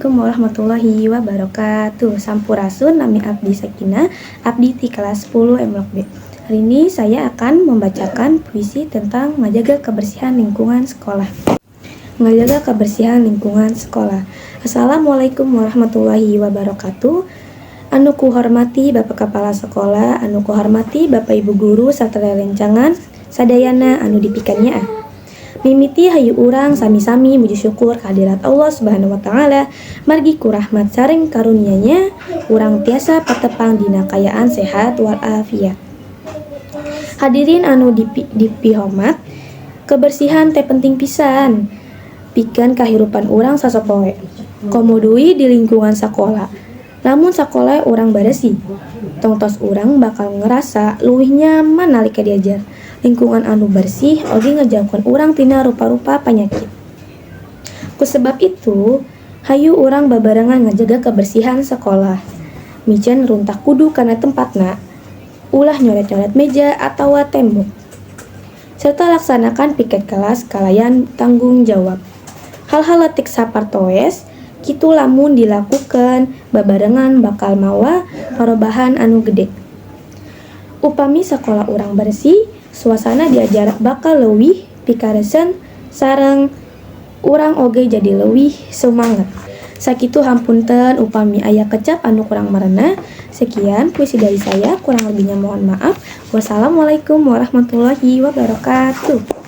Assalamualaikum warahmatullahi wabarakatuh. Sampurasun, nami abdi Sakina, abdi di kelas 10 M Blok B. Hari ini saya akan membacakan puisi tentang menjaga kebersihan lingkungan sekolah. Menjaga kebersihan lingkungan sekolah. Assalamualaikum warahmatullahi wabarakatuh. Anu kuhormati Bapak Kepala Sekolah, anu kuhormati Bapak Ibu Guru serta rerencangan sadayana anu dipikanyaah. Mimiti hayu urang sami-sami muji syukur kehadirat Allah Subhanahu wa Taala, margi ku rahmat sareng karunia-Nya urang tiasa patepang dina kaayaan sehat walafiat. Hadirin anu dipihormat, kebersihan teh penting pisan pikeun kahirupan urang sasapoe. Komo deui di lingkungan sakola. Lamun sakola urang beresih, tongtos urang bakal ngerasa leuwih nyaman nalika diajar. Lingkungan anu bersih oge ngajauhkeun urang tina rupa-rupa panyakit. Kusebab itu, hayu urang babarengan ngajaga kebersihan sekolah. Miceun runtah kudu kana tempatna, ulah nyoret-nyoret meja atawa tembok. Serta laksanakan piket kelas kalayan tanggung jawab. Hal-hal leutik sapartoes kitu lamun dilakukeun babarengan bakal mawa parobahan anu gede. Upami sakola urang bersih, suasana diajar bakal leuwih pikaresep sareng urang oge jadi leuwih sumanget. Sakitu, hapunten upami aya kecap anu kurang merenah. Sekian puisi dari saya, kurang lebihnya mohon maaf. Wassalamualaikum warahmatullahi wabarakatuh.